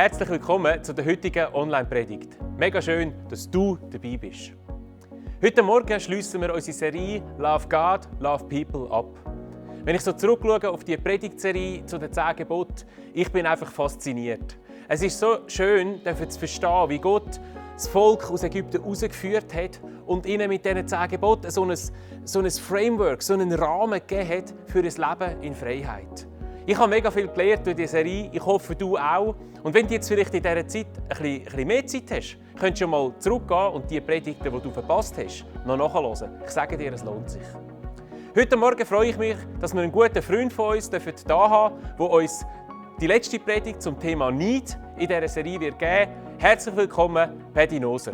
Herzlich willkommen zu der heutigen Online-Predigt. Mega schön, dass du dabei bist. Heute Morgen schliessen wir unsere Serie «Love God, Love People» ab. Wenn ich so zurückschaue auf die Predigtserie zu den 10 Geboten, ich bin einfach fasziniert. Es ist so schön, zu verstehen, wie Gott das Volk aus Ägypten herausgeführt hat und ihnen mit diesen 10 Geboten so ein Framework, so einen Rahmen gegeben hat für ein Leben in Freiheit. Ich habe mega viel gelernt durch diese Serie, ich hoffe, du auch. Und wenn du jetzt vielleicht in dieser Zeit ein bisschen mehr Zeit hast, könntest du mal zurückgehen und die Predigten, die du verpasst hast, noch nachhören. Ich sage dir, es lohnt sich. Heute Morgen freue ich mich, dass wir einen guten Freund von uns hier haben, der uns die letzte Predigt zum Thema Neid in dieser Serie wird geben. Herzlich willkommen, Paddy Noser.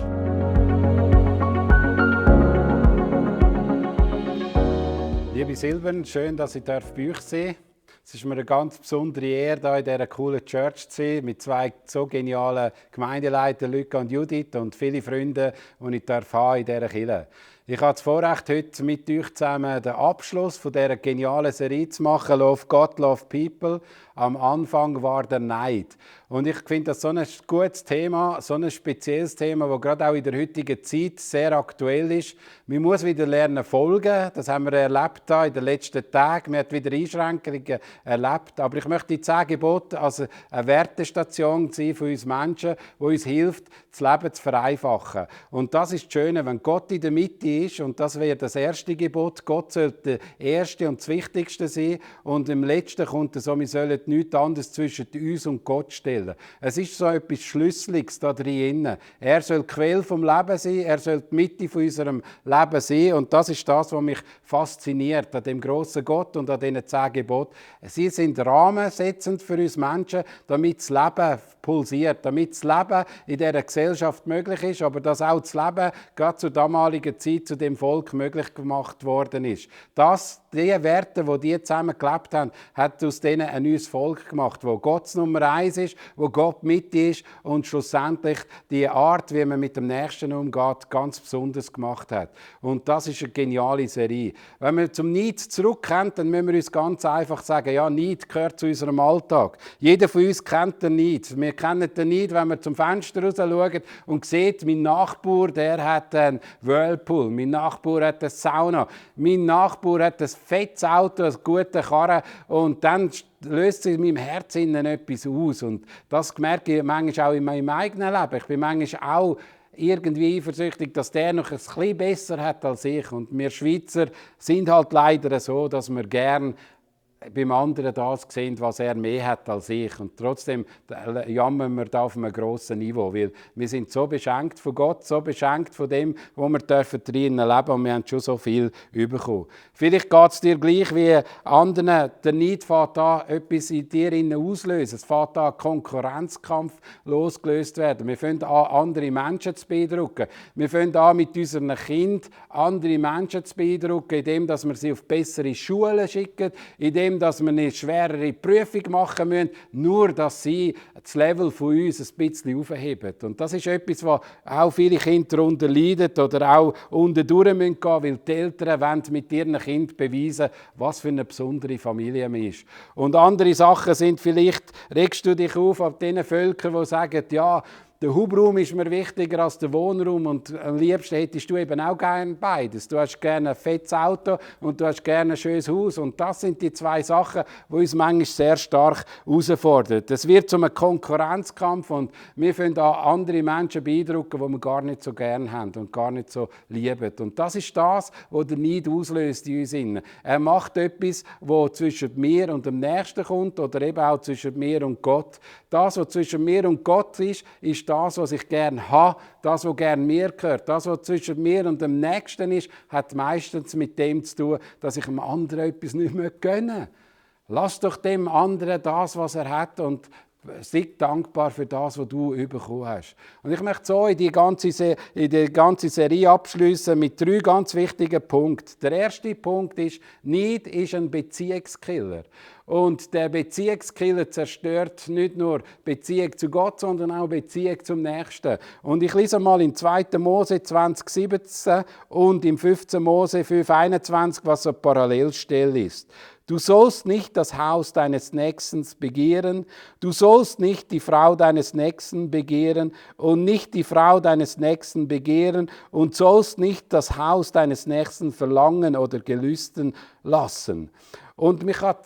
Liebe Silvan, schön, dass ich bei euch sein darf. Es ist mir eine ganz besondere Ehre, hier in dieser coolen Church zu sein, mit 2 so genialen Gemeindeleitern, Luca und Judith, und viele Freunde, die ich in dieser Kirche. Ich habe das Vorrecht, heute mit euch zusammen den Abschluss von dieser genialen Serie zu machen, «Love God, Love People». Am Anfang war der Neid. Und ich finde das so ein gutes Thema, so ein spezielles Thema, das gerade auch in der heutigen Zeit sehr aktuell ist. Man muss wieder lernen folgen. Das haben wir erlebt in den letzten Tagen. Man hat wieder Einschränkungen erlebt. Aber ich möchte die 10 Gebote als eine Wertestation sein für uns Menschen, die uns hilft, das Leben zu vereinfachen. Und das ist das Schöne, wenn Gott in der Mitte ist, und das wäre das erste Gebot. Gott sollte der erste und das Wichtigste sein. Und im letzten kommt so, wir sollen nichts anderes zwischen uns und Gott stellen. Es ist so etwas Schlüsseliges da drin. Er soll die Quelle vom Leben sein, er soll die Mitte von unserem Leben sein. Und das ist das, was mich fasziniert an dem grossen Gott und an diesen 10 Geboten. Sie sind rahmensetzend für uns Menschen, damit das Leben pulsiert, damit das Leben in dieser Gesellschaft möglich ist, aber dass auch das Leben gerade zur damaligen Zeit zu dem Volk möglich gemacht worden ist. Die Werte, die zusammen gelebt haben, hat aus denen ein neues Volk gemacht, wo Gott Nummer 1 ist, wo Gott Mitte ist und schlussendlich die Art, wie man mit dem Nächsten umgeht, ganz besonders gemacht hat. Und das ist eine geniale Serie. Wenn wir zum Neid zurückkehren, dann müssen wir uns ganz einfach sagen, ja, Neid gehört zu unserem Alltag. Jeder von uns kennt den Neid. Wir kennen den Neid, wenn wir zum Fenster raus schauen und sieht, mein Nachbar, der hat einen Whirlpool, mein Nachbar hat eine Sauna, mein Nachbar hat ein fettes Auto, eine gute Karre, und dann löst sich in meinem Herzen etwas aus. Und das merke ich manchmal auch in meinem eigenen Leben. Ich bin manchmal auch irgendwie eifersüchtig, dass der noch ein bisschen besser hat als ich. Und wir Schweizer sind halt leider so, dass wir gern beim anderen das sehen, was er mehr hat als ich. Und trotzdem jammern wir da auf einem grossen Niveau, weil wir sind so beschenkt von Gott, so beschenkt von dem, wo wir drinnen leben dürfen, und wir haben schon so viel bekommen. Vielleicht geht es dir gleich wie anderen. Der Neid fängt an, etwas in dir auslösen. Es fängt an, Konkurrenzkampf losgelöst werden. Wir fangen an, andere Menschen zu beeindrucken. Wir fangen an, mit unseren Kindern andere Menschen zu beeindrucken, indem wir sie auf bessere Schulen schicken, indem dass wir eine schwerere Prüfung machen müssen, nur dass sie das Level von uns ein bisschen aufheben. Und das ist etwas, was auch viele Kinder darunter leiden oder auch unten durch gehen müssen, weil die Eltern wollen mit ihren Kindern beweisen, was für eine besondere Familie man ist. Und andere Sachen sind vielleicht, regst du dich auf den Völkern, die sagen, ja, der Hubraum ist mir wichtiger als der Wohnraum, und am liebsten hättest du eben auch gerne beides. Du hast gerne ein fettes Auto und du hast gerne ein schönes Haus. Und das sind die 2 Sachen, die uns manchmal sehr stark herausfordern. Es wird zu einem Konkurrenzkampf, und wir können auch andere Menschen beeindrucken, die wir gar nicht so gerne haben und gar nicht so lieben. Und das ist das, was der Neid auslöst in uns. Er macht etwas, das zwischen mir und dem Nächsten kommt, oder eben auch zwischen mir und Gott. Das, was zwischen mir und Gott ist das, was ich gerne habe, das, was gerne mir gehört. Das, was zwischen mir und dem Nächsten ist, hat meistens mit dem zu tun, dass ich dem anderen etwas nicht mehr gönne. Lass doch dem anderen das, was er hat, und sei dankbar für das, was du bekommen hast. Und ich möchte so in die ganze Serie abschließen mit 3 ganz wichtigen Punkten. Der erste Punkt ist, Neid ist ein Beziehungskiller. Und der Beziehungskiller zerstört nicht nur Beziehung zu Gott, sondern auch Beziehung zum Nächsten. Und ich lese mal in 2. Mose 20,17 und im 15. Mose 5,21, was so eine Parallelstelle ist. Du sollst nicht das Haus deines Nächsten begehren, du sollst nicht die Frau deines Nächsten begehren und nicht die Frau deines Nächsten begehren und sollst nicht das Haus deines Nächsten verlangen oder gelüsten lassen. Und mich hat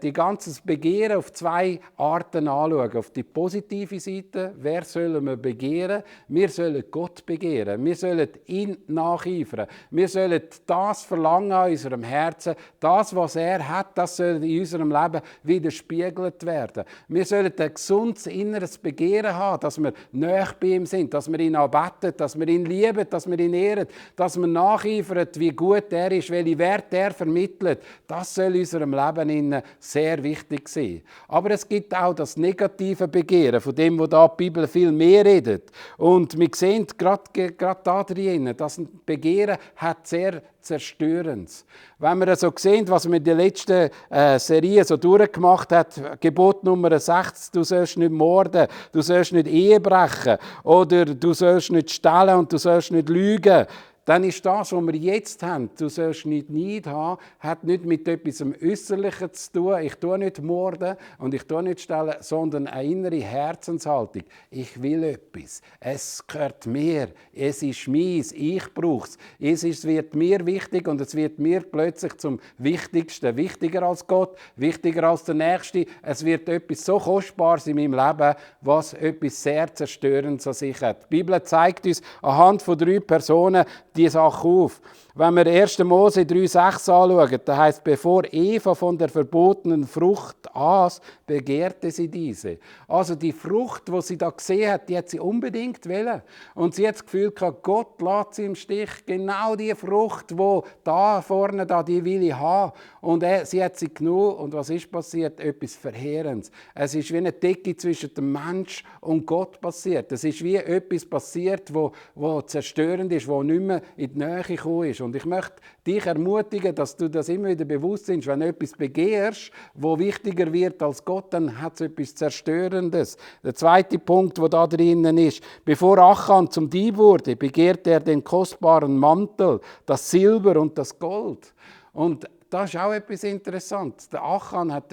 die ganze Begehren auf zwei Arten anschauen. Auf die positive Seite, wer sollen wir begehren? Wir sollen Gott begehren. Wir sollen ihn nacheifern. Wir sollen das verlangen an unserem Herzen. Das, was er hat, das soll in unserem Leben widerspiegelt werden. Wir sollen ein gesundes inneres Begehren haben, dass wir nahe bei ihm sind, dass wir ihn anbeten, dass wir ihn lieben, dass wir ihn ehren, dass wir nacheifern, wie gut er ist, welche Werte er vermittelt. Das soll in unserem Leben sehr wichtig sein. Aber es gibt auch das negative Begehren, von dem, wo da die Bibel viel mehr redet. Und wir sehen gerade da drin, das Begehren hat sehr Zerstörendes. Wenn wir so sehen, was wir in der letzten Serie so durchgemacht hat, Gebot Nummer 6, du sollst nicht morden, du sollst nicht Ehe brechen oder du sollst nicht stehlen und du sollst nicht lügen. Dann ist das, was wir jetzt haben, du sollst nicht Neid haben, hat nicht mit etwas Äußerlichen zu tun. Ich tue nicht morden und ich tue nicht stehlen, sondern eine innere Herzenshaltung. Ich will etwas. Es gehört mir. Es ist meins. Ich brauche es. Es wird mir wichtig und es wird mir plötzlich zum Wichtigsten. Wichtiger als Gott, wichtiger als der Nächste. Es wird etwas so Kostbares in meinem Leben, was etwas sehr Zerstörendes an sich hat. Die Bibel zeigt uns anhand von 3 Personen die Sache auf. Wenn wir 1. Mose 3,6 anschauen, da heißt, bevor Eva von der verbotenen Frucht aß, begehrte sie diese. Also die Frucht, die sie da gesehen hat, die hat sie unbedingt wollen. Und sie hat das Gefühl gehabt, Gott lässt sie im Stich. Genau die Frucht, die da vorne, die will ich haben. Und sie hat sie genommen. Und was ist passiert? Etwas Verheerendes. Es ist wie eine Decke zwischen dem Mensch und Gott passiert. Es ist wie etwas passiert, wo zerstörend ist, wo nicht mehr in die Nähe gekommen ist. Und ich möchte dich ermutigen, dass du das immer wieder bewusst bist, wenn du etwas begehrst, wo wichtiger wird als Gott, dann hat es etwas Zerstörendes. Der zweite Punkt, der da drinnen ist, bevor Achan zum Dieb wurde, begehrte er den kostbaren Mantel, das Silber und das Gold. Und das ist auch etwas Interessantes. Der Achan hat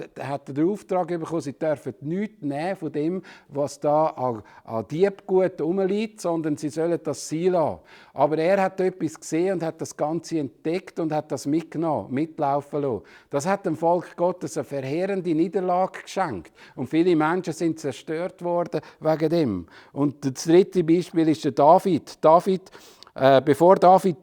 den Auftrag bekommen, sie dürfen nichts nehmen von dem, was da an Diebgut rumliegt, sondern sie sollen das sein lassen. Aber er hat etwas gesehen und hat das Ganze entdeckt und hat das mitgenommen, mitlaufen lassen. Das hat dem Volk Gottes eine verheerende Niederlage geschenkt. Und viele Menschen sind zerstört worden wegen dem. Und das dritte Beispiel ist der David. Bevor David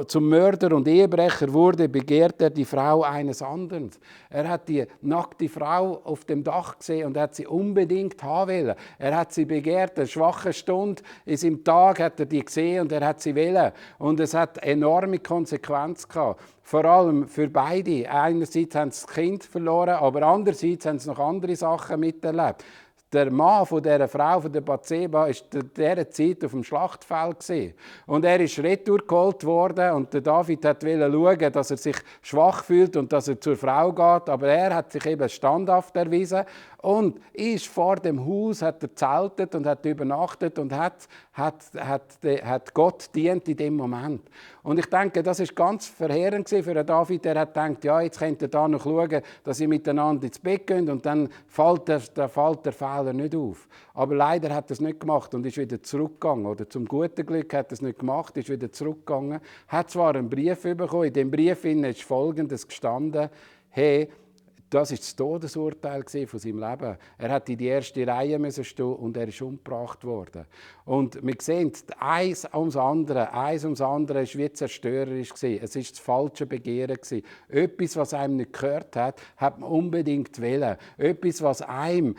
zum Mörder und Ehebrecher wurde, begehrt er die Frau eines anderen. Er hat die nackte Frau auf dem Dach gesehen und hat sie unbedingt haben wollen. Er hat sie begehrt, eine schwache Stunde ist im Tag, hat er die gesehen und er hat sie wollen. Und es hat enorme Konsequenzen gehabt. Vor allem für beide. Einerseits haben sie das Kind verloren, aber andererseits haben sie noch andere Sachen miterlebt. Der Mann von dieser Frau, von der Bathseba, war zu dieser Zeit auf dem Schlachtfeld gewesen. Und er ist retour geholt worden und der David wollte schauen, dass er sich schwach fühlt und dass er zur Frau geht. Aber er hat sich eben standhaft erwiesen und ist vor dem Haus, hat er zeltet und hat übernachtet und hat Gott dient in dem Moment. Und ich denke, das ist ganz verheerend für den David. Er hat gedacht, ja, jetzt könnt ihr da noch schauen, dass ihr miteinander ins Bett geht und dann fällt der Fehler nicht auf. Aber leider hat er es nicht gemacht und ist wieder zurückgegangen. Oder zum guten Glück hat er es nicht gemacht, ist wieder zurückgegangen. Hat zwar einen Brief bekommen, in dem Brief ist Folgendes gestanden: Hey, das war das Todesurteil von seinem Leben. Er hat in die erste Reihe stehen und er ist umgebracht worden. Und wir sehen, eins ums andere war wie zerstörerisch. Es war das falsche Begehren. Etwas, was einem nicht gehört hat man unbedingt wollen. Etwas, was einem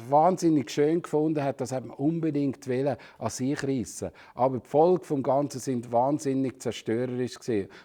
wahnsinnig schön gefunden hat, das hat man unbedingt wollen, an sich reissen. Aber die Folgen vom Ganzen sind wahnsinnig zerstörerisch.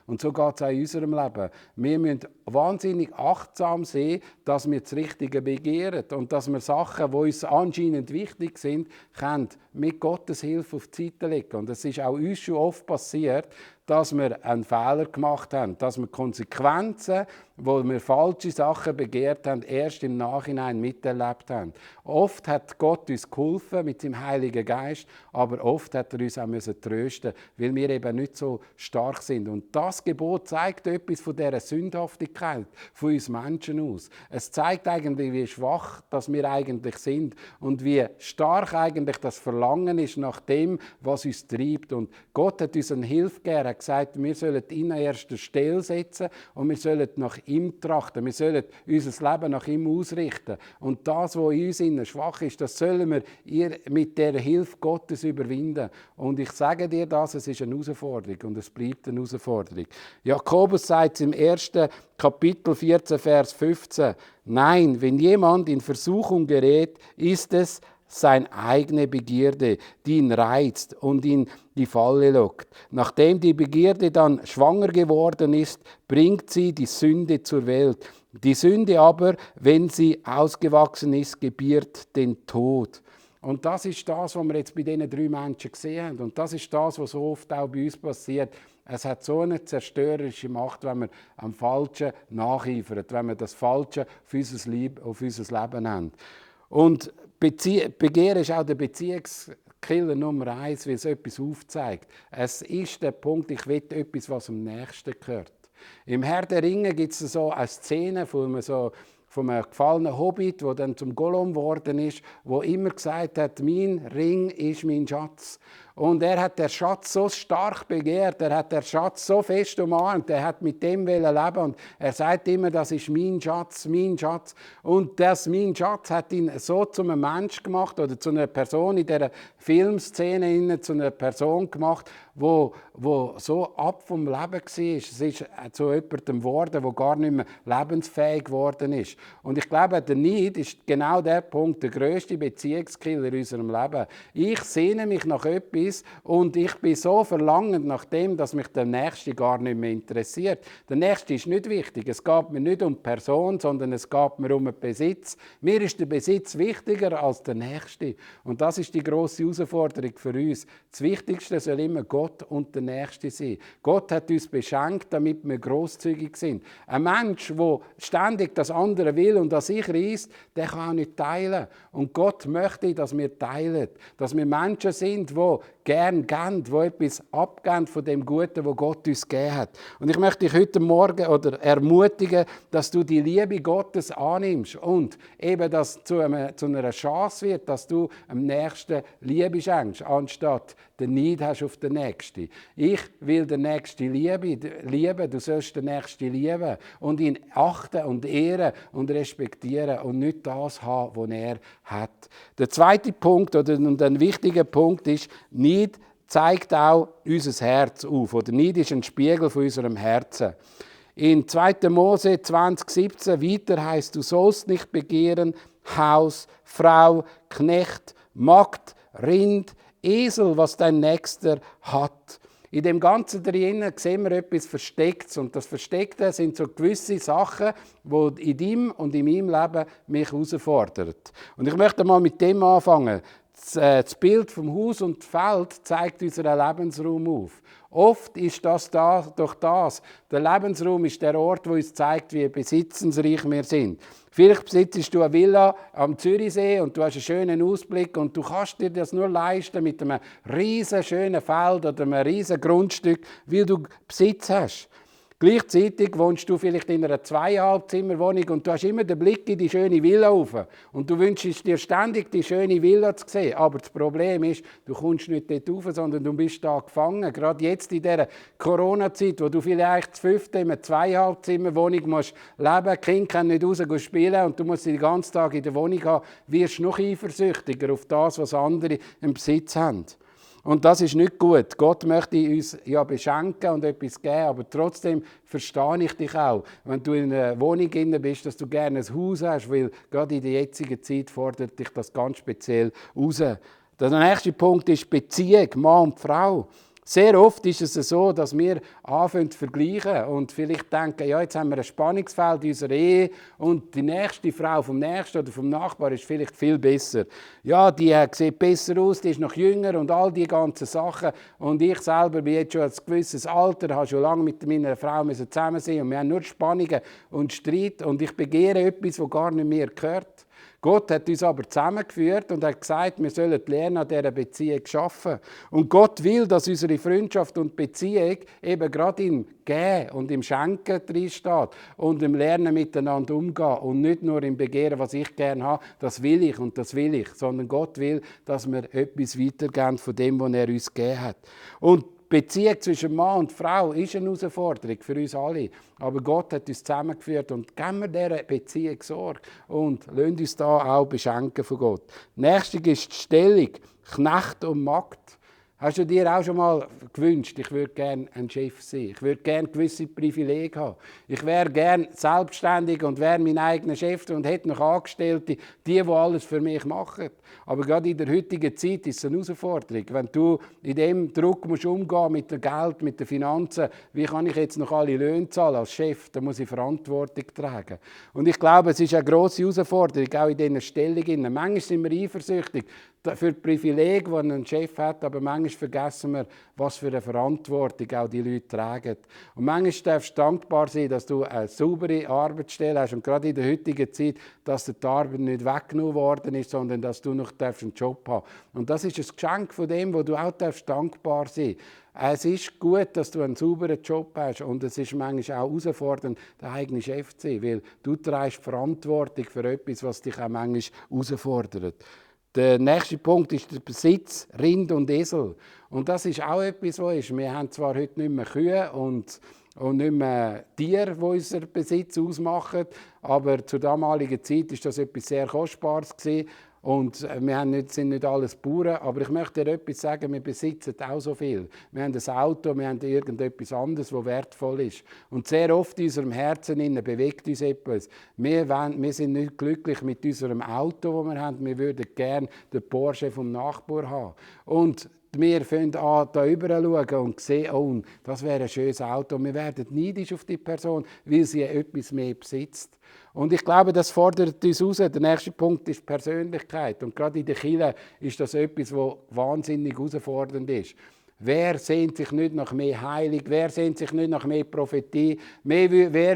Und so geht es auch in unserem Leben. Wir müssen wahnsinnig achtsam sein, dass wir das Richtige begehren und dass wir Sachen, die uns anscheinend wichtig sind, können mit Gottes Hilfe auf die Seite legen. Und es ist auch uns schon oft passiert, dass wir einen Fehler gemacht haben, dass wir Konsequenzen, wo wir falsche Sachen begehrt haben, erst im Nachhinein miterlebt haben. Oft hat Gott uns geholfen mit seinem Heiligen Geist, aber oft hat er uns auch trösten, weil wir eben nicht so stark sind. Und das Gebot zeigt etwas von dieser Sündhaftigkeit von uns Menschen aus. Es zeigt eigentlich, wie schwach dass wir eigentlich sind und wie stark eigentlich das Verlangen ist nach dem, was uns treibt. Und Gott hat uns eine Hilfe gegeben. Er hat gesagt, wir sollen ihn an erster Stelle setzen und wir sollen nach ihm trachten. Wir sollen unser Leben nach ihm ausrichten. Und das, was in uns innen schwach ist, das sollen wir mit der Hilfe Gottes überwinden. Und ich sage dir das, es ist eine Herausforderung und es bleibt eine Herausforderung. Jakobus sagt im 1. Kapitel 14, Vers 15, nein, wenn jemand in Versuchung gerät, ist es seine eigene Begierde, die ihn reizt und in die Falle lockt. Nachdem die Begierde dann schwanger geworden ist, bringt sie die Sünde zur Welt. Die Sünde aber, wenn sie ausgewachsen ist, gebiert den Tod. Und das ist das, was wir jetzt bei diesen 3 Menschen gesehen haben. Und das ist das, was so oft auch bei uns passiert. Es hat so eine zerstörerische Macht, wenn wir am Falschen nacheifern, wenn wir das Falsche auf unser Leben haben. Und Begehren ist auch der Beziehungskiller Nummer 1, weil es etwas aufzeigt. Es ist der Punkt, ich will etwas, was am nächsten gehört. Im Herr der Ringe gibt es so eine Szene von einem gefallenen Hobbit, der dann zum Gollum geworden ist, der immer gesagt hat, mein Ring ist mein Schatz. Und er hat den Schatz so stark begehrt, er hat den Schatz so fest umarmt, er hat mit dem leben und er sagt immer, das ist mein Schatz, mein Schatz. Und das mein Schatz hat ihn so zu einem Mensch gemacht oder zu einer Person in dieser Filmszene, zu einer Person gemacht, wo so ab vom Leben war. Es ist zu jemandem geworden, der gar nicht mehr lebensfähig geworden ist. Und ich glaube, der Neid ist genau der Punkt, der grösste Beziehungskiller in unserem Leben. Ich sehne mich nach etwas und ich bin so verlangend nach dem, dass mich der Nächste gar nicht mehr interessiert. Der Nächste ist nicht wichtig. Es geht mir nicht um die Person, sondern es geht mir um den Besitz. Mir ist der Besitz wichtiger als der Nächste. Und das ist die grosse Herausforderung für uns. Das Wichtigste soll immer Gott und der Nächste sein. Gott hat uns beschenkt, damit wir grosszügig sind. Ein Mensch, der ständig das andere will und das sich reisst, der kann auch nicht teilen. Und Gott möchte, dass wir teilen. Dass wir Menschen sind, die gern geben, die etwas abgeben von dem Guten, das Gott uns gegeben hat. Und ich möchte dich heute Morgen ermutigen, dass du die Liebe Gottes annimmst und eben, dass zu einer Chance wird, dass du am Nächsten Liebe schenkst, anstatt den Neid hast auf den Nächsten. Ich will den Nächsten lieben, du sollst den Nächsten lieben und ihn achten und ehren und respektieren und nicht das haben, was er hat. Der zweite Punkt und ein wichtiger Punkt ist, Neid zeigt auch unser Herz auf. Oder Neid ist ein Spiegel von unserem Herzen. In 2. Mose 20,17 weiter heißt, du sollst nicht begehren Haus, Frau, Knecht, Magd, Rind, Esel, was dein Nächster hat. In dem Ganzen drinnen sehen wir etwas Verstecktes. Und das Versteckte sind so gewisse Sachen, die in deinem und in meinem Leben mich herausfordern. Und ich möchte mal mit dem anfangen. Das Bild vom Haus und Feld zeigt unseren Lebensraum auf. Oft ist das durch das. Der Lebensraum ist der Ort, wo uns zeigt, wie besitzensreich wir sind. Vielleicht besitzt du eine Villa am Zürichsee und du hast einen schönen Ausblick und du kannst dir das nur leisten mit einem riesen schönen Feld oder einem riesen Grundstück, weil du Besitz hast. Gleichzeitig wohnst du vielleicht in einer 2,5-Zimmer-Wohnung und du hast immer den Blick in die schöne Villa rauf. Und du wünschst dir ständig, die schöne Villa zu sehen. Aber das Problem ist, du kommst nicht dort rauf, sondern du bist da gefangen. Gerade jetzt in dieser Corona-Zeit, wo du vielleicht zu 5. in einer 2,5-Zimmer-Wohnung musst leben, die Kinder können nicht raus spielen und du musst den ganzen Tag in der Wohnung haben, wirst du noch eifersüchtiger auf das, was andere im Besitz haben. Und das ist nicht gut. Gott möchte uns ja beschenken und etwas geben, aber trotzdem verstehe ich dich auch, wenn du in einer Wohnung drin bist, dass du gerne ein Haus hast, weil gerade in der jetzigen Zeit fordert dich das ganz speziell raus. Der nächste Punkt ist Beziehung, Mann und Frau. Sehr oft ist es so, dass wir anfangen zu vergleichen und vielleicht denken, ja, jetzt haben wir ein Spannungsfeld in unserer Ehe und die nächste Frau vom Nächsten oder vom Nachbar ist vielleicht viel besser. Ja, die sieht besser aus, die ist noch jünger und all die ganzen Sachen. Und ich selber bin jetzt schon ein gewisses Alter, habe schon lange mit meiner Frau zusammen sein und wir haben nur Spannungen und Streit und ich begehre etwas, das gar nicht mehr gehört. Gott hat uns aber zusammengeführt und hat gesagt, wir sollen lernen, an dieser Beziehung zu arbeiten. Und Gott will, dass unsere Freundschaft und Beziehung eben gerade im Geben und im Schenken drin steht und im Lernen miteinander umgehen und nicht nur im Begehren, was ich gerne habe, das will ich und das will ich, sondern Gott will, dass wir etwas weitergeben von dem, was er uns gegeben hat. Und die Beziehung zwischen Mann und Frau ist eine Herausforderung für uns alle. Aber Gott hat uns zusammengeführt und geben wir dieser Beziehung Sorge und lassen uns da auch beschenken von Gott. Nächstes ist die Stellung, Knecht und Magd. Hast du dir auch schon mal gewünscht, ich würde gerne ein Chef sein, ich würde gerne gewisse Privilegien haben. Ich wäre gerne selbstständig und wäre mein eigener Chef und hätte noch Angestellte, die alles für mich machen. Aber gerade in der heutigen Zeit ist es eine Herausforderung. Wenn du in dem Druck musst umgehen mit dem Geld, mit den Finanzen, wie kann ich jetzt noch alle Löhne zahlen als Chef? Da muss ich Verantwortung tragen. Und ich glaube, es ist eine grosse Herausforderung, auch in diesen Stellungen. Manchmal sind wir eifersüchtig für die Privilegien, die ein Chef hat, aber manchmal vergessen wir, was für eine Verantwortung auch die Leute tragen. Und manchmal darfst du dankbar sein, dass du eine saubere Arbeitsstelle hast und gerade in der heutigen Zeit, dass dir die Arbeit nicht weggenommen worden ist, sondern dass du noch einen Job haben darfst. Und das ist ein Geschenk von dem, wo du auch dankbar sein darfst. Es ist gut, dass du einen sauberen Job hast und es ist manchmal auch herausfordernd, der eigene Chef zu sein, weil du trägst Verantwortung für etwas, was dich auch manchmal herausfordert. Der nächste Punkt ist der Besitz, Rind und Esel. Und das ist auch etwas, was ist. Wir haben zwar heute nicht mehr Kühe und nicht mehr Tiere, die unseren Besitz ausmachen, aber zur damaligen Zeit war das etwas sehr Kostbares gewesen. Und sind nicht alles Bauern, aber ich möchte dir etwas sagen, wir besitzen auch so viel. Wir haben ein Auto, wir haben irgendetwas anderes, das wertvoll ist. Und sehr oft in unserem Herzen bewegt uns etwas. Wir sind nicht glücklich mit unserem Auto, das wir haben. Wir würden gerne den Porsche vom Nachbarn haben. Und wir fangen an, da rüber schauen und sehen, oh, das wäre ein schönes Auto. Wir werden neidisch auf die Person, weil sie etwas mehr besitzt. Und ich glaube, das fordert uns heraus. Der nächste Punkt ist Persönlichkeit. Und gerade in der Kirche ist das etwas, was wahnsinnig herausfordernd ist. Wer sehnt sich nicht nach mehr Heilung? Wer sehnt sich nicht nach mehr Prophetie? Wer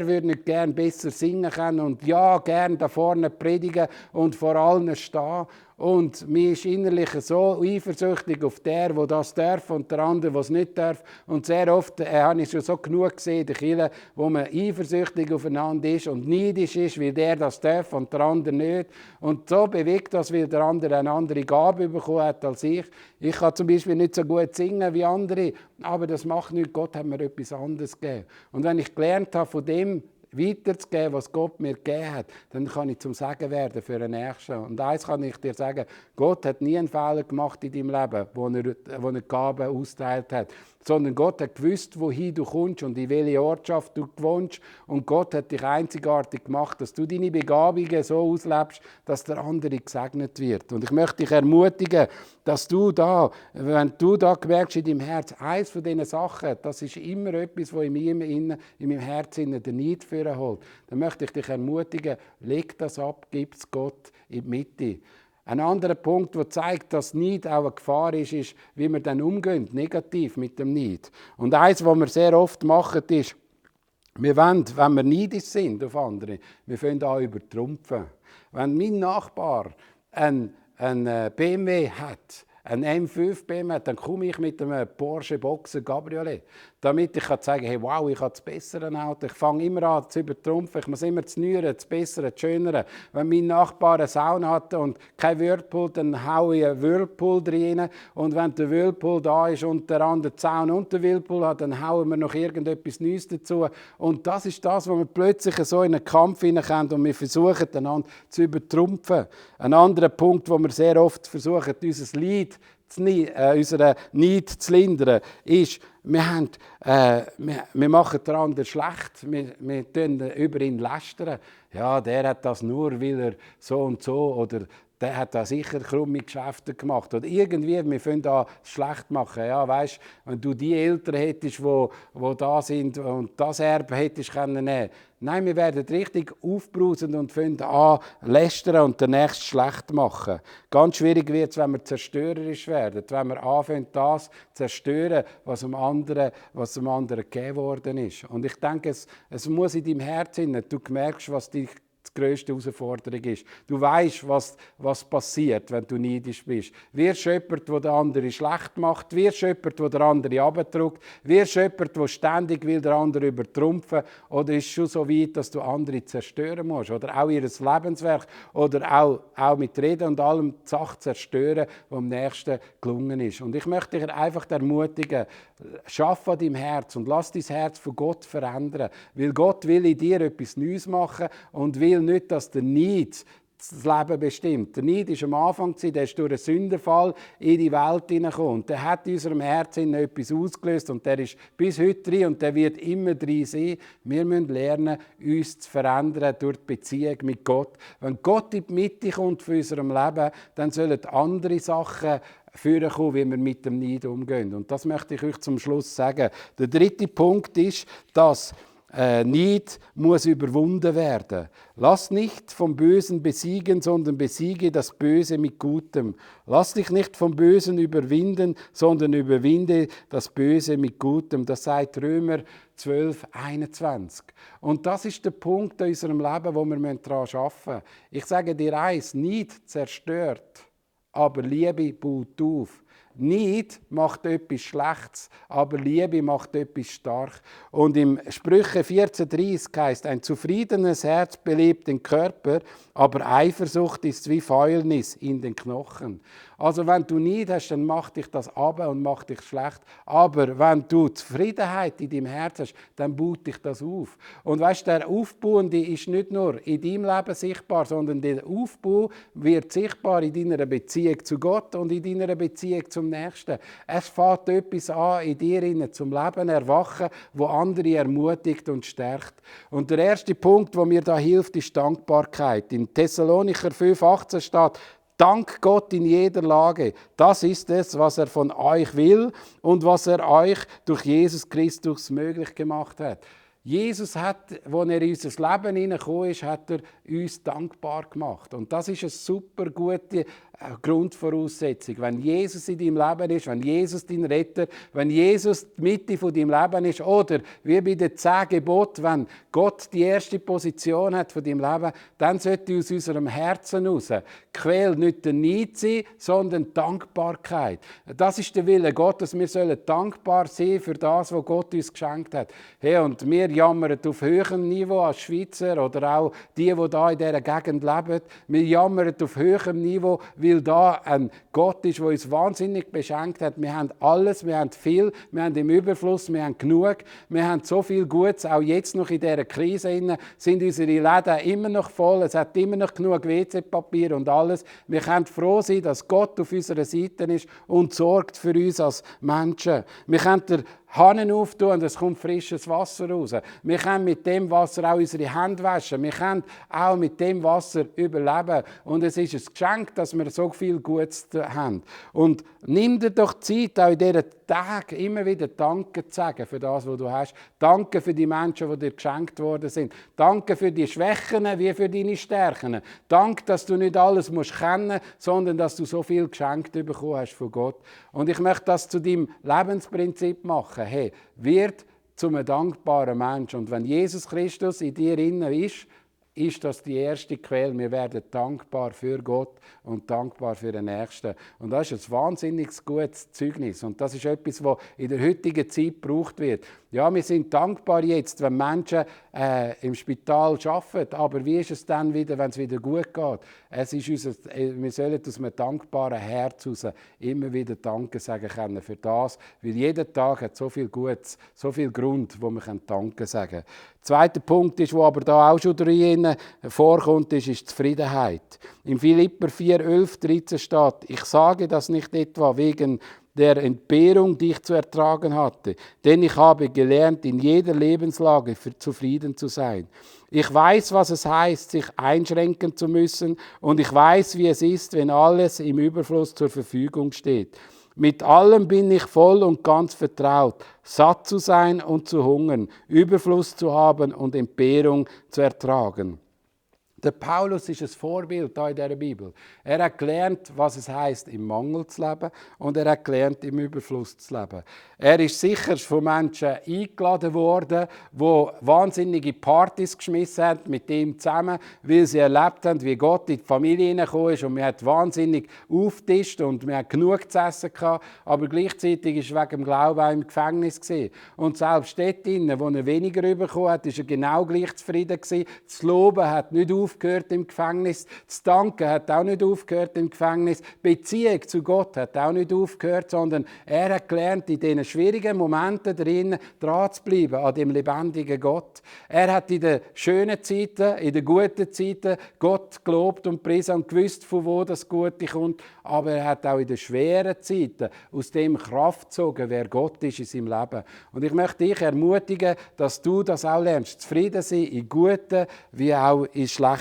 würde nicht gern besser singen können und ja, gern da vorne predigen und vor allen stehen? Und mir ist innerlich so eifersüchtig auf der das darf und der andere, der es nicht darf. Und sehr oft habe ich schon so genug gesehen in der Kirche, wo man eifersüchtig aufeinander ist und neidisch ist, weil der das darf und der andere nicht. Und so bewegt das, weil der andere eine andere Gabe bekommen hat als ich. Ich kann zum Beispiel nicht so gut singen wie andere, aber das macht nichts. Gott hat mir etwas anderes gegeben. Und wenn ich gelernt habe, von dem weiterzugeben, was Gott mir gegeben hat, dann kann ich zum Segen werden für den Nächsten. Und eins kann ich dir sagen, Gott hat nie einen Fehler gemacht in deinem Leben, wo er Gaben austeilt hat. Sondern Gott hat gewusst, wohin du kommst und in welche Ortschaft du wohnst. Und Gott hat dich einzigartig gemacht, dass du deine Begabungen so auslebst, dass der andere gesegnet wird. Und ich möchte dich ermutigen, dass du da, wenn du da merkst in deinem Herz, eins von diesen Sachen, das ist immer etwas, was in meinem Herzen den Neid führen holt, dann möchte ich dich ermutigen, leg das ab, gib es Gott in die Mitte. Ein anderer Punkt, der zeigt, dass Neid auch eine Gefahr ist, wie wir dann umgehen, negativ mit dem Neid. Und eins, was wir sehr oft machen, ist, wir wollen, wenn wir neidisch sind auf andere, wir fangen an übertrumpfen. Wenn mein Nachbar ein BMW hat, ein M5 BMW hat, dann komme ich mit einem Porsche Boxer Cabriolet, damit ich sagen kann, hey, wow, ich habe das bessere Auto. Ich fange immer an zu übertrumpfen, ich muss immer das Neuere, das Bessere, das Schönere. Wenn mein Nachbar eine Sauna hat und kein Whirlpool, dann haue ich einen Whirlpool rein. Und wenn der Whirlpool da ist und der andere die Sauna und der Whirlpool hat, dann hauen wir noch irgendetwas Neues dazu. Und das ist das, wo wir plötzlich so in einen Kampf hineinkommen und wir versuchen, einander zu übertrumpfen. Ein anderer Punkt, wo wir sehr oft versuchen, unser Leid unseren Neid zu lindern, ist, wir machen den anderen schlecht, wir tun über ihn lästern. Ja, der hat das nur, weil er so und so, oder der hat da sicher krumme Geschäfte gemacht. Oder irgendwie, wir fangen da schlecht machen. Ja, weißt, wenn du die Eltern hättest, die da sind und das Erbe hättest können nehmen. Nein, wir werden richtig aufbrausend und fangen an lästern und den nächsten schlecht machen. Ganz schwierig wird es, wenn wir zerstörerisch werden, wenn wir anfangen, das zu zerstören, was dem anderen gegeben worden ist. Und ich denke, es muss in deinem Herzen, du merkst, was dich die grösste Herausforderung ist. Du weißt, was passiert, wenn du neidisch bist. Wirst jemand, der der andere schlecht macht, wirst jemand, der der andere runterdrückt, wirst jemand, der ständig will der andere übertrumpfen, oder ist es schon so weit, dass du andere zerstören musst, oder auch ihr Lebenswerk, oder auch mit Reden und allem die Sache zerstören, die am nächsten gelungen ist. Und ich möchte dich einfach ermutigen, schaff an deinem Herz und lass dein Herz von Gott verändern, weil Gott will in dir etwas Neues machen und will nicht, dass der Neid das Leben bestimmt. Der Neid war am Anfang, der ist durch einen Sündenfall in die Welt hineingekommen. Der hat in unserem Herzen etwas ausgelöst und der ist bis heute drin und der wird immer drin sein. Wir müssen lernen, uns zu verändern durch die Beziehung mit Gott. Wenn Gott in die Mitte kommt von unserem Leben, dann sollen andere Sachen vorkommen, wie wir mit dem Neid umgehen. Und das möchte ich euch zum Schluss sagen. Der dritte Punkt ist, dass Neid muss überwunden werden. Lass nicht vom Bösen besiegen, sondern besiege das Böse mit Gutem. Lass dich nicht vom Bösen überwinden, sondern überwinde das Böse mit Gutem. Das sagt Römer 12,21. Und das ist der Punkt in unserem Leben, wo wir daran arbeiten müssen. Ich sage dir eins, Neid zerstört, aber Liebe baut auf. Neid macht etwas Schlechtes, aber Liebe macht etwas stark. Und im Sprüche 14,30 heißt: Ein zufriedenes Herz belebt den Körper, aber Eifersucht ist wie Fäulnis in den Knochen. Also wenn du Neid hast, dann macht dich das ab und macht dich schlecht. Aber wenn du Zufriedenheit in deinem Herz hast, dann baut dich das auf. Und weißt, der Aufbauende ist nicht nur in deinem Leben sichtbar, sondern der Aufbau wird sichtbar in deiner Beziehung zu Gott und in deiner Beziehung zum Nächsten. Es fängt etwas an in dir zum Leben erwachen, wo andere ermutigt und stärkt. Und der erste Punkt, der mir da hilft, ist Dankbarkeit. In Thessalonicher 5,18 steht: Dank Gott in jeder Lage. Das ist es, was er von euch will und was er euch durch Jesus Christus möglich gemacht hat. Jesus hat, als er in unser Leben hineingekommen ist, hat er uns dankbar gemacht. Und das ist eine super gute Grundvoraussetzung. Wenn Jesus in deinem Leben ist, wenn Jesus dein Retter, wenn Jesus die Mitte von deinem Leben ist, oder wie bei den 10 Geboten, wenn Gott die erste Position hat von deinem Leben, dann sollte aus unserem Herzen heraus Quell nicht der Neid sein, sondern die Dankbarkeit. Das ist der Wille Gottes. Wir sollen dankbar sein für das, was Gott uns geschenkt hat. Hey, und wir jammern auf höherem Niveau als Schweizer oder auch die hier in dieser Gegend leben. Wir jammern auf höherem Niveau, weil da ein Gott ist, der uns wahnsinnig beschenkt hat. Wir haben alles, wir haben viel, wir haben im Überfluss, wir haben genug, wir haben so viel Gutes. Auch jetzt noch in dieser Krise sind unsere Läden immer noch voll, es hat immer noch genug WC-Papier und alles. Wir können froh sein, dass Gott auf unserer Seite ist und sorgt für uns als Menschen. Wir können Hannen auftun und es kommt frisches Wasser raus. Wir können mit dem Wasser auch unsere Hände waschen. Wir können auch mit dem Wasser überleben. Und es ist ein Geschenk, dass wir so viel Gutes haben. Und nimm dir doch Zeit, auch in diesen Tagen immer wieder Danke zu sagen für das, was du hast. Danke für die Menschen, die dir geschenkt worden sind. Danke für die Schwächen wie für deine Stärken. Danke, dass du nicht alles kennen musst, sondern dass du so viel geschenkt bekommen hast von Gott. Und ich möchte das zu deinem Lebensprinzip machen. Hey, wird zu einem dankbaren Mensch. Und wenn Jesus Christus in dir innen ist das die erste Quelle. Wir werden dankbar für Gott und dankbar für den Nächsten. Und das ist ein wahnsinnig gutes Zeugnis. Und das ist etwas, was in der heutigen Zeit gebraucht wird. Ja, wir sind dankbar jetzt, wenn Menschen im Spital arbeiten. Aber wie ist es dann wieder, wenn es wieder gut geht? Wir sollen aus einem dankbaren Herz heraus immer wieder Danke sagen können für das. Weil jeder Tag hat so viel Gutes, so viel Grund, wo wir Danke sagen können. Der zweite Punkt, der aber da auch schon drin vorkommt, ist die Zufriedenheit. Im Philipper 4, 11, 13 steht: Ich sage das nicht etwa wegen der Entbehrung dich zu ertragen hatte. Denn ich habe gelernt, in jeder Lebenslage zufrieden zu sein. Ich weiß, was es heißt, sich einschränken zu müssen, und ich weiß, wie es ist, wenn alles im Überfluss zur Verfügung steht. Mit allem bin ich voll und ganz vertraut, satt zu sein und zu hungern, Überfluss zu haben und Entbehrung zu ertragen. Der Paulus ist ein Vorbild hier in dieser Bibel. Er hat gelernt, was es heisst, im Mangel zu leben, und er hat gelernt, im Überfluss zu leben. Er ist sicher von Menschen eingeladen worden, die wahnsinnige Partys geschmissen haben mit ihm zusammen, weil sie erlebt haben, wie Gott in die Familie hineingekommen ist, und man hat wahnsinnig aufgetischt und man hat genug zu essen gehabt, aber gleichzeitig war er wegen dem Glauben auch im Gefängnis gewesen. Und selbst dort, wo er weniger bekommen hat, war er genau gleich zufrieden gewesen. Das Loben hat nicht aufgehört im Gefängnis, das Danken hat auch nicht aufgehört im Gefängnis, die Beziehung zu Gott hat auch nicht aufgehört, sondern er hat gelernt, in diesen schwierigen Momenten drin dran zu bleiben an dem lebendigen Gott. Er hat in den schönen Zeiten, in den guten Zeiten Gott gelobt und gepriesen und gewusst, von wo das Gute kommt, aber er hat auch in den schweren Zeiten aus dem Kraft gezogen, wer Gott ist in seinem Leben. Und ich möchte dich ermutigen, dass du das auch lernst, zufrieden sein in guten wie auch in schlechten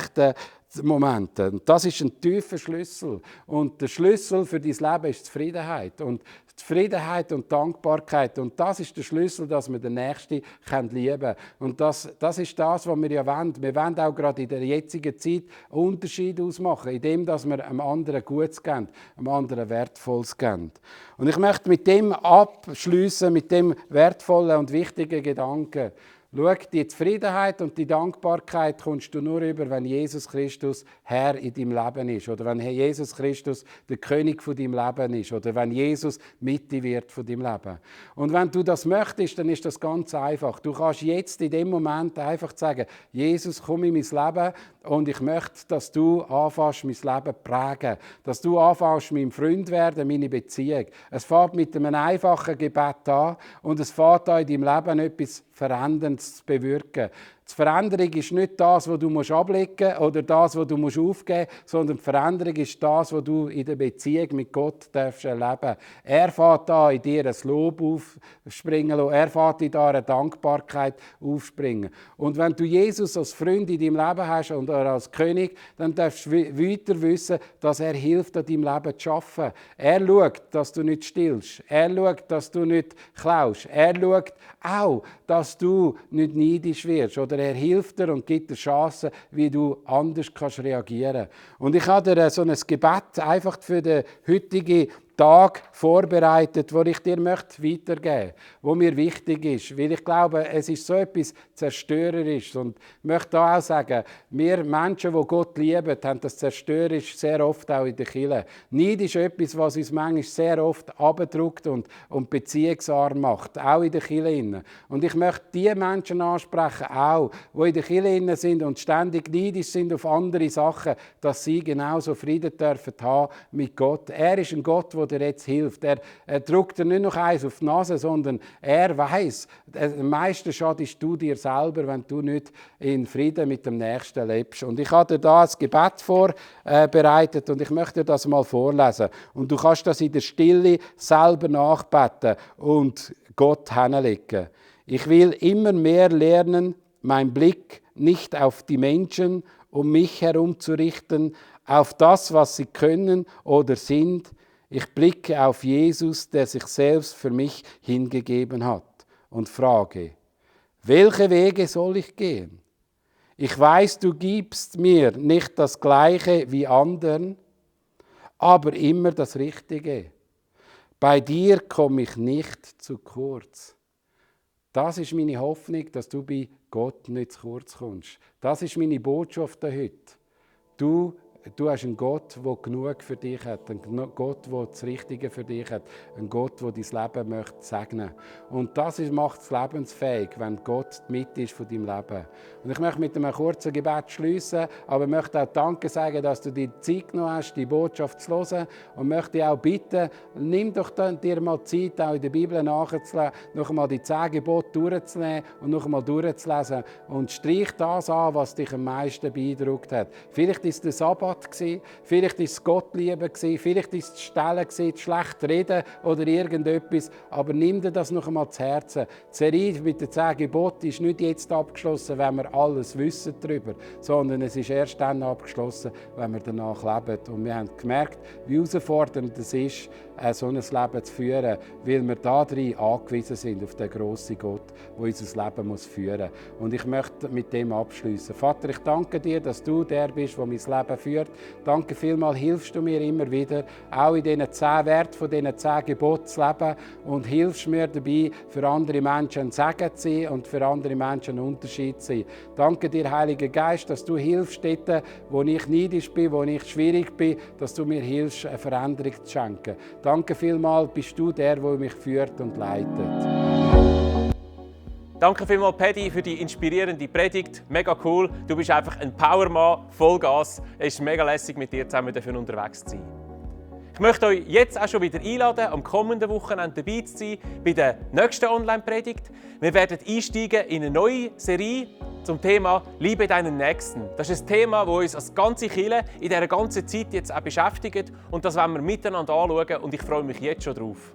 Momente. Und das ist ein tiefer Schlüssel. Und der Schlüssel für dein Leben ist Zufriedenheit. Und Zufriedenheit und Dankbarkeit. Und das ist der Schlüssel, dass wir den Nächsten lieben können. Und das ist das, was wir ja wollen. Wir wollen auch gerade in der jetzigen Zeit einen Unterschied ausmachen, indem wir einem anderen Gutes geben, einem anderen Wertvolles geben. Und ich möchte mit dem abschließen, mit dem wertvollen und wichtigen Gedanken. Schau, die Zufriedenheit und die Dankbarkeit kommst du nur über, wenn Jesus Christus Herr in deinem Leben ist. Oder wenn Jesus Christus der König von deinem Leben ist. Oder wenn Jesus Mitte wird von deinem Leben. Und wenn du das möchtest, dann ist das ganz einfach. Du kannst jetzt in dem Moment einfach sagen, Jesus, komm in mein Leben und ich möchte, dass du anfängst, mein Leben zu prägen. Dass du anfängst, mein Freund werden, meine Beziehung. Es fängt mit einem einfachen Gebet an und es fängt an, in deinem Leben etwas Veränderndes zu bewirken. Die Veränderung ist nicht das, was du ablegen musst oder das, was du aufgeben musst, sondern die Veränderung ist das, was du in der Beziehung mit Gott erleben darfst. Er fängt an, in dir ein Lob aufspringen lassen. Er fängt in dir eine Dankbarkeit aufspringen. Und wenn du Jesus als Freund in deinem Leben hast und als König, dann darfst du weiter wissen, dass er hilft, an deinem Leben zu arbeiten. Er schaut, dass du nicht stillst. Er schaut, dass du nicht klaust. Er schaut auch, dass du nicht neidisch wirst. Oder er hilft dir und gibt dir Chancen, wie du anders reagieren kannst. Und ich habe dir so ein Gebet einfach für den heutigen Tag vorbereitet, wo ich dir weitergeben möchte, wo mir wichtig ist. Weil ich glaube, es ist so etwas Zerstörerisches. Und ich möchte da auch sagen, wir Menschen, die Gott lieben, haben das zerstörerisch sehr oft auch in der Kirche. Neid ist etwas, was uns manchmal sehr oft abdrückt und beziehungsarm macht, auch in der Kirche. Und ich möchte die Menschen ansprechen, auch, die in der Kirche sind und ständig neidisch sind auf andere Sachen, dass sie genauso Frieden dürfen haben mit Gott. Er ist ein Gott, der dir jetzt hilft. Er drückt dir nicht noch eins auf die Nase, sondern er weiß, am meisten schadest du dir selber, wenn du nicht in Frieden mit dem Nächsten lebst. Und ich habe dir da ein Gebet vorbereitet und ich möchte dir das mal vorlesen. Und du kannst das in der Stille selber nachbeten und Gott hinlegen. Ich will immer mehr lernen, meinen Blick nicht auf die Menschen um mich herum zu richten, auf das, was sie können oder sind. Ich blicke auf Jesus, der sich selbst für mich hingegeben hat und frage, welche Wege soll ich gehen? Ich weiß, du gibst mir nicht das Gleiche wie anderen, aber immer das Richtige. Bei dir komme ich nicht zu kurz. Das ist meine Hoffnung, dass du bei Gott nicht zu kurz kommst. Das ist meine Botschaft heute. Du hast einen Gott, der genug für dich hat, einen Gott, der das Richtige für dich hat, einen Gott, der dein Leben möchte segnen. Und das macht es lebensfähig, wenn Gott die Mitte ist von deinem Leben. Und ich möchte mit einem kurzen Gebet schließen, aber ich möchte auch Danke sagen, dass du dir Zeit genommen hast, die Botschaft zu hören. Und möchte auch bitten, nimm doch dir mal Zeit, auch in der Bibel nachzulesen, noch einmal die 10 Gebote durchzunehmen und noch einmal durchzulesen. Und strich das an, was dich am meisten beeindruckt hat. Vielleicht ist der Sabbat Heirat, vielleicht ist es Gottliebe, vielleicht ist es Stellen, das schlecht reden oder irgendetwas. Aber nimm dir das noch einmal zu Herzen. Die Serie mit den 10 Geboten ist nicht jetzt abgeschlossen, wenn wir alles wissen darüber, sondern es ist erst dann abgeschlossen, wenn wir danach leben. Und wir haben gemerkt, wie herausfordernd es ist, so ein Leben zu führen, weil wir darin angewiesen sind auf den grossen Gott, der unser Leben führen muss. Und ich möchte mit dem abschließen. Vater, ich danke dir, dass du der bist, der mein Leben führt. Danke vielmals, hilfst du mir immer wieder, auch in diesen 10 Werten von diesen 10 Geboten zu leben und hilfst mir dabei, für andere Menschen ein Segen zu sein und für andere Menschen ein Unterschied zu sein. Danke dir, Heiliger Geist, dass du hilfst dort, wo ich neidisch bin, wo ich schwierig bin, dass du mir hilfst, eine Veränderung zu schenken. Danke vielmals, bist du der, der mich führt und leitet. Danke vielmals, Paddy, für die inspirierende Predigt. Mega cool. Du bist einfach ein Powermann, Vollgas. Es ist mega lässig, mit dir zusammen unterwegs zu sein. Ich möchte euch jetzt auch schon wieder einladen, am kommenden Wochenende dabei zu sein bei der nächsten Online-Predigt. Wir werden einsteigen in eine neue Serie zum Thema «Liebe deinen Nächsten». Das ist ein Thema, das uns als ganze Kirche in dieser ganzen Zeit jetzt auch beschäftigt. Und das wollen wir miteinander anschauen und ich freue mich jetzt schon drauf.